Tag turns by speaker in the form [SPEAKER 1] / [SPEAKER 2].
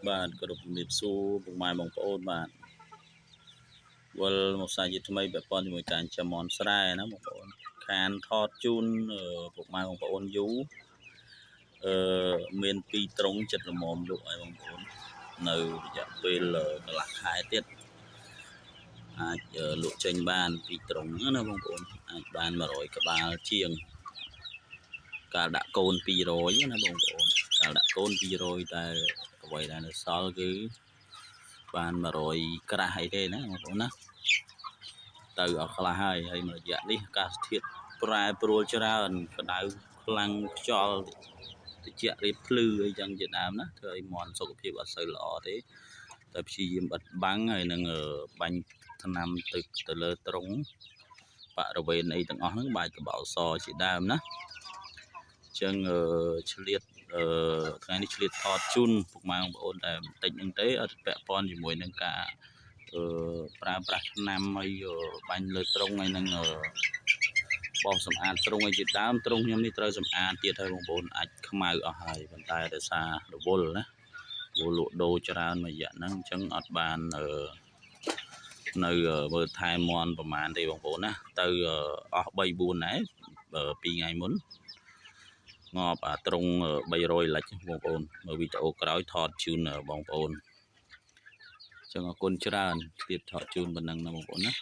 [SPEAKER 1] បាទគោរពជំរាបសួរពុកម៉ែបងប្អូនបាទវិលមកសាជាថ្មីពាក់ព័ន្ធជាមួយការចិញ្ចឹមមន់ស្រែណាបងប្អូនខានថតជូនពុកម៉ែបងប្អូនយូរអឺមានពីរត្រង់ចិត្តល្មមលក់ឲ្យបងប្អូននៅរយៈពេលកន្លះខែទៀតអាចលក់ចេញបានពីរត្រង់ណាបងប្អូនអាចបាន100ក្បាលជាងកាលដាក់កូន200ណាបងប្អូនកាលដាក់កូន200តែអ្វីដែលនៅសល់គឺបាន100ក្រាស់អីទេណាបងប្អូនណាទៅអស់ខ្លះហើយហើយមួយរយៈនេះអាកាសធាតុប្រែប្រួលច្រើនក្តៅខ្លាំងខ្យល់ត្រជាក់រៀបភ្លឺអីចឹងជាដើមណាធ្វើឲ្យមន់សុខភាពអត់សូវល្អទេតែព្យាយាមបិទបាំងហើយនឹងបាញ់ថ្នាំទឹកទៅលើត្រង់បរិវេណអីទាំងអស់ហ្នឹងបាច់កបោសជាដើមណាអញ្ចឹងឆ្លៀតអឺថ្ងៃនេះឆ្លៀតថតជូនពុកម៉ែបងប្អូនតែបន្តិចហ្នឹងទេអត់ពាក់ព័ន្ធជាមួយនឹងការអឺប្រើប្រាស់ថ្នាំអីបាញ់លើត្រង់ហើយនឹងបោសសម្អាតត្រង់អីជាដើមត្រង់ខ្ញុំនេះត្រូវសម្អាតទៀតហើយបងប្អូនអាចខ្មៅអស់ហើយប៉ុន្តែដោយសាររវល់ណារវល់លក់ដូរច្រើនមួយរយៈហ្នឹងអញ្ចឹងអត់បានអឺនៅមើលថែមន់ប្រហែលទេបងប្អូនណាទៅអស់3 4ដែរ2ថ្ងៃមុនងាប់អាត្រង់300លិចបងប្អូនមើលវីដេអូក្រោយថតជូនបងប្អូនចឹងអរគុណច្រើនទៀតថតជូនប៉ុណ្ណឹងណាបងប្អូនណា។